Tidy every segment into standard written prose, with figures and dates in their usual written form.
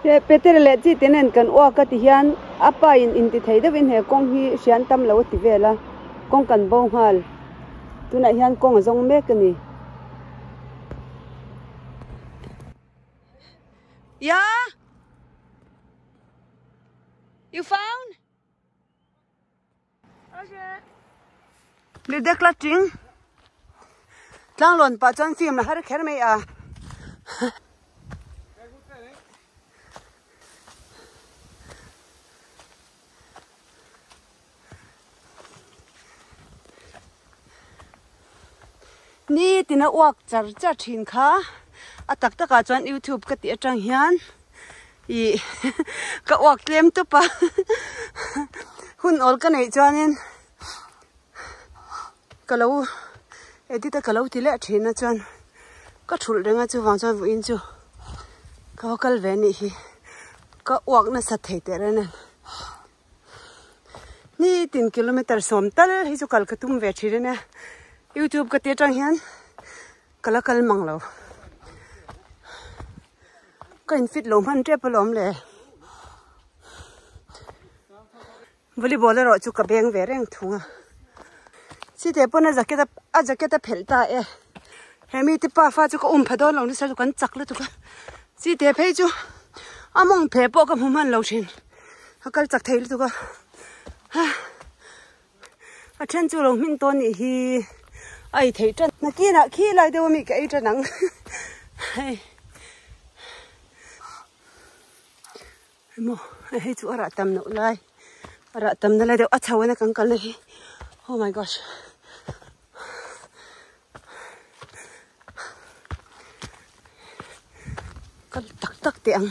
He Peter leh chi te nen kan uak a ti hian a pa in inti thei deuhin he kawng hi hrian tam lo a ti vel a, kawng kan bo nghal. Tunah hian kawng a zawng mek a ni. Ya! You found? Lidek la ting tlanglawn pah chuan film a har kher mai a. Nitin a uak char char thin kha a tak takah chuan youtube ka tih atang hian ih ka uak tlem tawp a hun awl ka neih chuanin ka lo edit a ka lo ti leh thin a chuan ka thulh reng a chuvang chuan vawiin chu ka va kal ve a nih hi ka uak nasa thei teh reng a ni. Nitin kilometer sawm tal hi chu kal ka tum ve thin a nia youtube ka ti atang hian ka la kal mang lo ka in fit lo hman tep alawm le volleyball erawh chu ka beng ve reng thung a chite pawn a jacket a jacket a phelh ta e he mite pa fa chu ka um pha dawn lo nasa chu kan chak lutuk a chite phei chu a mawng phe pawh ka hmu hman lo thin. A kal chak thei lutuk a a then chu lo hmin tawn nih hi a ei theih tan nakinah khi lai deuh ami ka ei tan ang hei emaw hei chu a rah tam loh lai a rah tam na lai deuh a chho a na kan kal na hi oh my gosh kal tak tak teh ang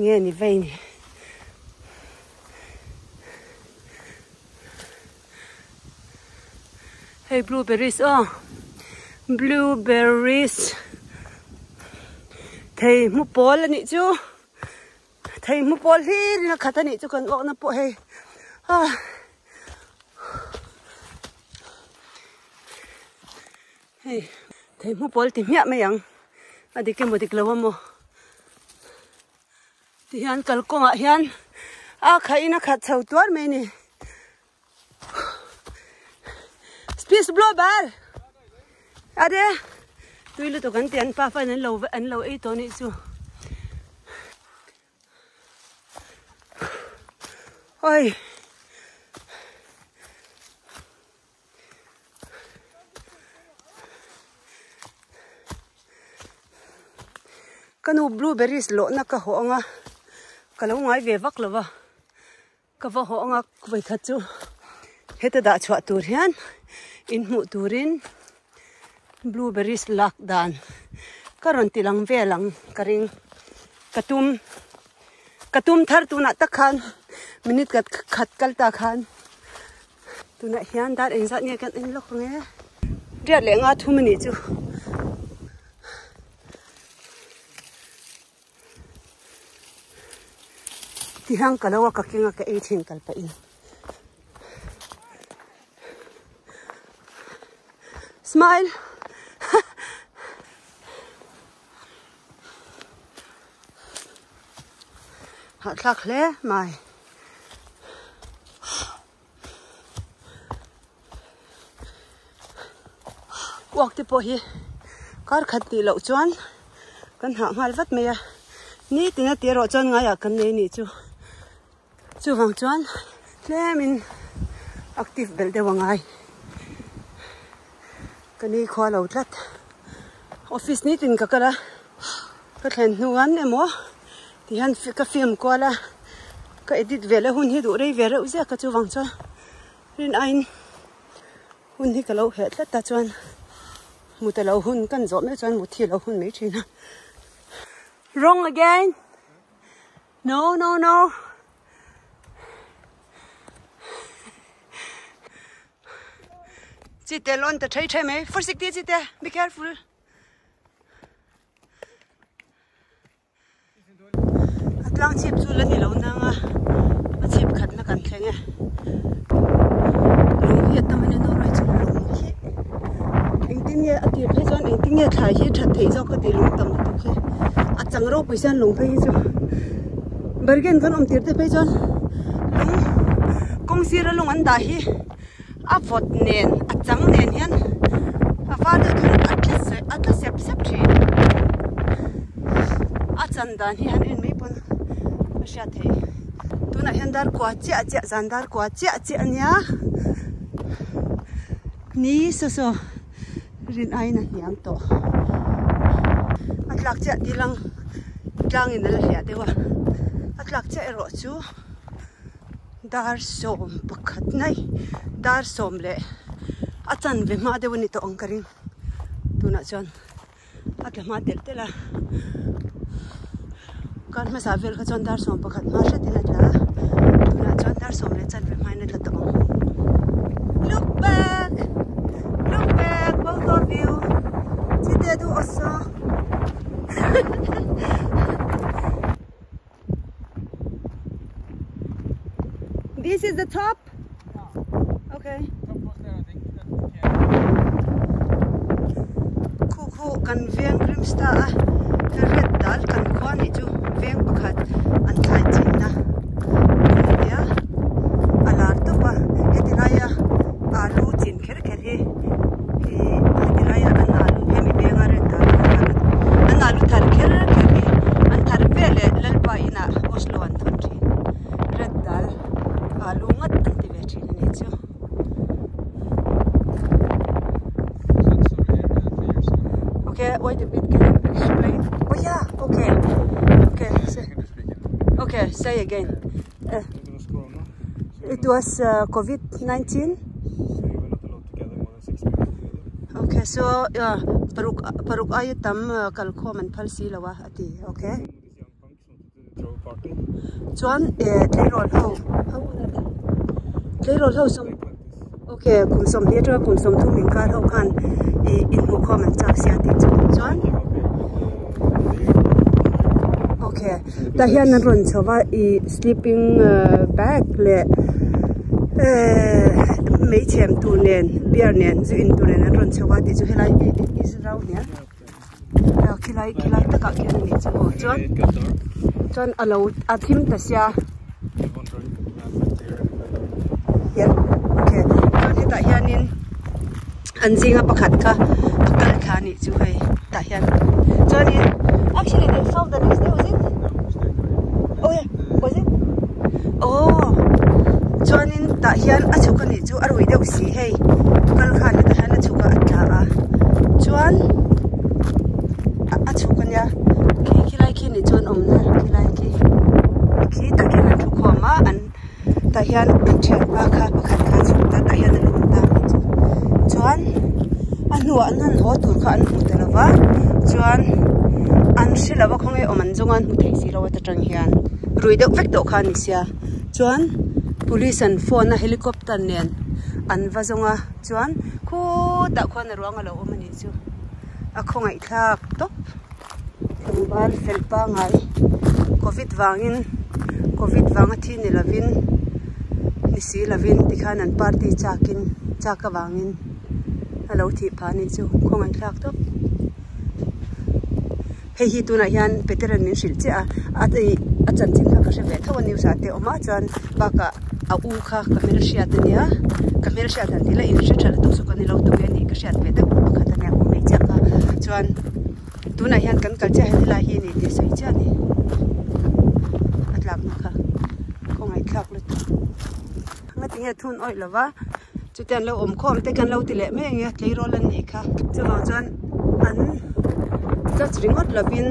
nge ni vei ni hei blueberries aw blueberries thei hmu pawl a nih chu thei hmu pawl hlir in a khat a nih chu kan awkna pawh hei ah Hei thei hmu pawl ti hmiah mai ang a dik emaw dik lo emaw tihian kalkawngah hian a khahin a khat chho tuar mai a ni speech blow bar are tui lutuk an ti an pa fan an lo an lo ei tawh anih chu. Oi. Ka nu blueberries lawhna ka haw ang a, ka lo ngai ve vak lo va, ka va haw ang a vawikhat chu heta dah chhuah tur hian inhmuh turin blueberries lak dan ka rawn ti lang vel ang ka ring ka tum ka tum thar tunah tak khan minute khat kal ta khan. Tunah hian dar engzat nge kan en lawk ang e. Riat leh nga thum a nih chu. Tihian ka lo a ka keng a ka ei thin kal pah in. Smile. Hahthlak hle mai. Uak te pawh hi kar khat tih loh chuan kan hah nghal vat mai a nitin a tih erawh chuan ngaiah kan nei anih chu chuvang chuan tlemin active belh deuh a ngai ka ni khua lo tlat office nitin ka kal a ka thlen hnuan emaw tihian ka film kual a ka edit ve leh hun hi duh rei ve reuh ziak a chuvang chuan rin aiin hun hi ka lo heh tlat a chuan mut a lo hun kan zawh meuh chuan mut hi a lo hun mai thin a wrong again no no no chite lawn ta thei thei mai 460 chite be careful. A tlang chhip chu la ni lo nang a a chhip khat na kan thleng e lung hi a tam a ni nawr mai chu lung hi engtin nge a tir phei chuan engtin nge thlai hi that. theih zawk ka ti lung tam lutuk hi a chang ropui sian lung phei hi chu Bergen kan awm tir te phei chuan lung kawng sira lung an dah hi a vawt nen a chang nen hian a var deuh thun a tla a tla sep sep thin a chan dan hi han en mai pawn a hriat theih tunah hian dar kua chiah chiah zan dar kua chiah chiah a nia ni saw saw rin aiin a hniam tawh a tlak chiah tih lang tlangin a la hliah deuh a a tlak chiah erawh chu. Dar sawm pakhat nai dar sawm leh a chanve hma deuh a ni tawh ang ka ring tunah chuan a tla hma telh telh a kar hmasa vel kha chuan dar sawm pakhat hma hretin a tla a tunah chuan dar sawm leh chanve hmain a tla tawh ang look back look back both of you chite du also This is the top? Okay. Khu khu kan veng Grimsta a riat dal kan khua nih chu veng pakhat an thlai chinna hmun a nia a lar tawp a heti laia alu chin kher kher hi ih heti laia an alu hemi venga riat dal an alu thar kher kher hi an thar veleh Lalpa inah Oslo an thawn thin. Red dal alu ngat an ti ve thin a nih chu. Okay, wait a bit, can you explain? Oh yeah, okay. Okay, say, okay, say again. Uh, it was uh, COVID-19. Okay, so uh, paruk paruk aia tam uh, kalkhawm an phal si lo a ati. Okay. Chuan eh tleirawl ho tleirawl ho sawm ok kum sawmhnih atanga kum sawmthum inkar ho khan ih inhmuhkhawm an chak sia tih chu chuan ok tah hian an rawn chho va ih sleeping bag leh eh meichhem tur nen beer nen zu in tur nen an rawn chho va tih chu helai is rau hnial. Khilai khilai takah khian a nih chu aw chuan chuan a lo a thim ta sia okay chuan hetah hianin an zinga pakhat kha a kal thla a nih chu hei tah hian chuanin actually they found the next day was it oh yeah was it oh chuanin tah hian a chhuk a nih chu a rui deuh si hei kal khan hetah hian a chhuk a a tla a chuan a chhuk a nia khi khilai khi ni chuan awmna khilai khi khi tah khian an thu khawm a an tah hian an thianpa kha pakhat kha a chhuk ta tah hian a lo awm ta a nih chu chuan a hnuah an han haw tur kha an hmu ta lo va chuan an hre lo va khawnge awm an zawng a an hmu thei si lo a ta tang hian rui deuh vek tawh kha a ni sia chuan police an phone a helicopter nen an va zawng a chuan khutah khuan a ruang a lo awm a nih chu a khawngaih thlak tawp tlangval fel pangai covid vangin covid vanga thi ni lovin ni si lovin tikhan an party chakin chak avangin a lo thih phah a nih chu khawngaih thlak tawp hei hi tunah hian Peter an min hrilh chiah a a ih a chanchin kha ka hre ve tho a news ah te awm a chuan bakah a u kha ka hmelhriat a nia ka hmelhriat han tih la inhre tha lutuk chu ka ni lo tum e a nih ka hriat ve deuh pakhat a nia u hmeichhia kha chuan tunah hian kan kal chiah hian helai hi a ni tih sawi chiah a ni a tlakna kha khawngaih thlak lutuk nga tinge thun awih lo va chutia an lo awm khawm te khan lo ti leh mai ang e tleirawl an nih kha chuvang chuan an judge ringawt lovin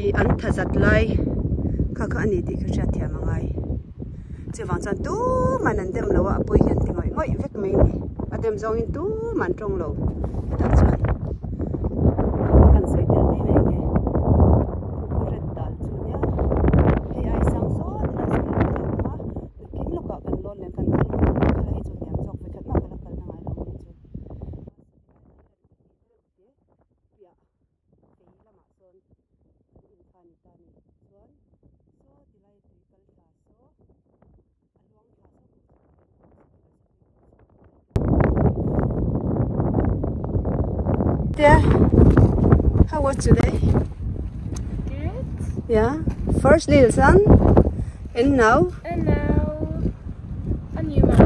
ih an tha zat lai kha kha a ni tih kha hriatthiam a ngai chuvang chuan tuman an dem lo a a pawi hian ti ngawih ngawih vek mai a ni a dem zawngin tuman an tawng lo hetah chuan khaw kan sawi tel mai mai nge khaw ret dal chu nia hei ai sang sawt ila sawn lo te a awm a nakin lawkah kan lawn leh kan kal mai ang kha la hei chu hniam zawk vekhat mah ka la kalna ngai lo ni chu. Piah fei lamah sawn an in kha a ni ta a ni chuan saw ti lai tui kal thla saw a luang thla saw kut chhak ah te. was today? Good. Yeah. First Lillesand, and now? And now a new map.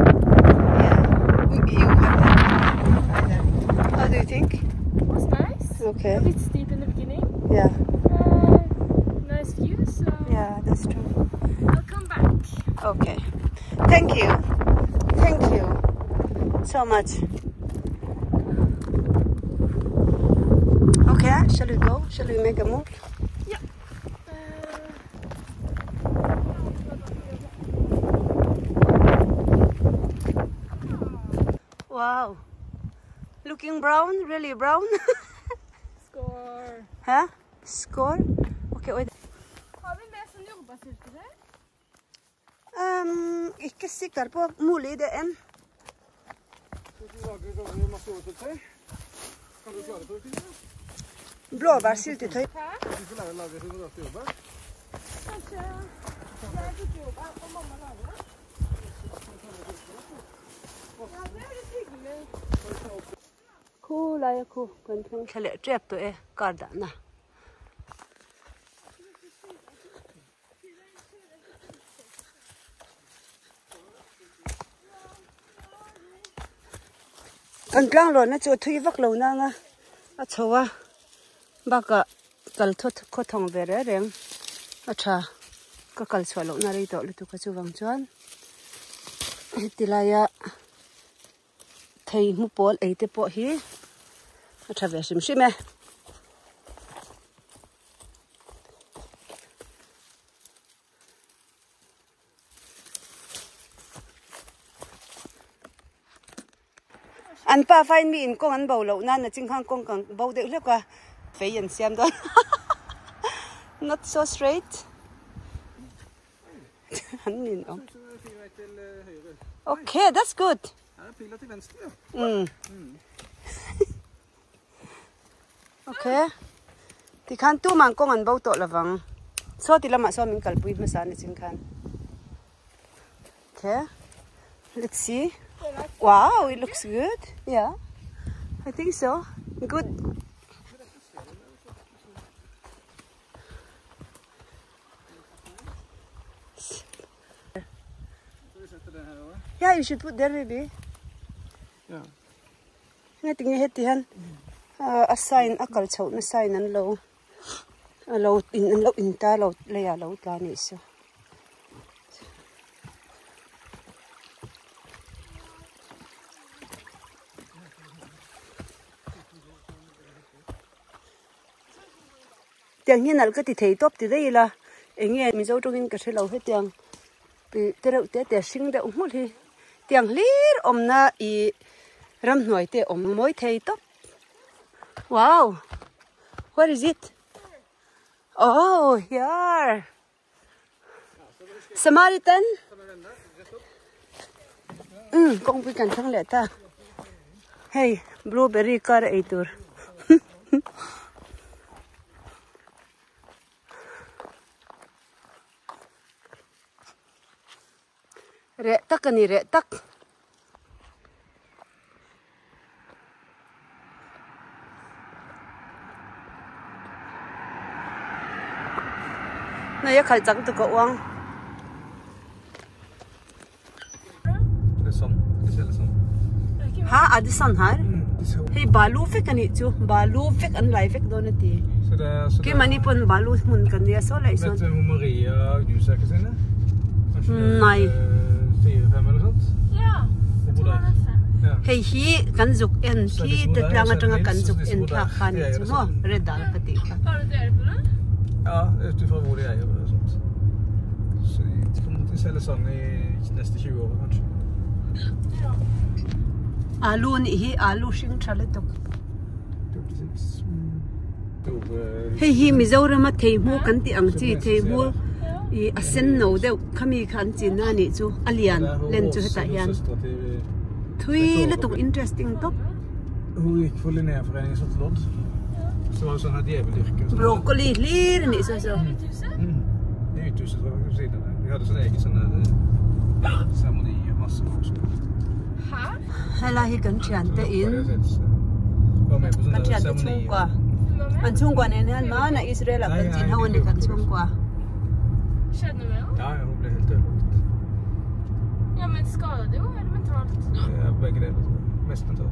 Yeah. You have that either. How do you think? It was nice. Okay. A bit steep in the beginning. Yeah. Nice view, so Yeah, that's true. I'll come back. Okay. Thank you. Thank you so much. Okay, shall we go? Shall we make a move? Yeah. Wow. Looking brown, really brown. Score. Huh? Score? Okay, wait. Har vi med sånn jordbærsyltetøy? Ikke sikker på. Mulig det er en. Du lager kanskje masse jordbærsyltetøy? Kan du klare det, Kristin? Blåbærsyltetøy. Hæ? Du får lære å lage sånne røde jordbær. Kanskje jeg plukker jordbær, og mamma lager det? Ja, det er litt hyggelig. Khu lai khu kan thang thlale trep to e kar da na. Kan tlang lo na chu thui vak lo na nga a chhowa baka kal tho kho thong ve re reng a tha ka kal chhuah loh na rei tawh lutuk a chuwang chuan heti laia thei hmu pawl ei te pawh hi a tha ve hrim hrim e. An pa fain mi in kawng an bo loh nan a chingkhang kawng kang bo deuh hlek a fei an siam dawn not so straight an nin awm okay that's good okay tikhan tumah kawng an bo tawh lovang saw ti lamah saw min kalpui hmasa a ni chingkhan okay let's see wow it looks good yeah I think so good. Yeah you should put there maybe. Yeah. Nga tinge heti han a sign a kal chhoh na sign an lo a lo in an lo in ta lo leiah lo tla a nih chu. Tiang hi nalh ka ti thei tawp ti daih ila eng nge Mizo tawngin ka hre lo hetiang ih te reuh te te hring deuh nghulh hi tiang hlir awmna ih ramhnuai te awm mawi thei tawp wow what is it oh here Samaritan umm kawngpui kan thleng leh ta hei blueberry kar ei tur reh tak a ni reh tak. Hei a khalh chak lutuk a uang. Ha a di san har. Hei balu vek a nih chu balu vek an lai vek dawn a ti. Keimahni pawn balu hmun kan nia saw laih sawn. Nai. Hei hi kan zuk en khi te tlang atanga kan zuk en thlak kha ni chu maw red dal ka tih kha. Alu nih hi alu hring tha lutuk. Hei hi Mizorama theihmu kan tih ang chi theihmu ih a sen no deuh khami kha an chin na a nih chu a lian len chu hetah hian thui lutuk interesting tawp. Broccoli hlir a nih chu saw. Helai hi kan thiante in kan thiante chhungkua. An chhungkua nen hian hmana Israel ah kan chin ho a ni kan chhungkua. Ja, ja, hon blev helt överlagt. Ja, men skadad jo, eller mentalt? Ja, bägge delar. Mest mentalt.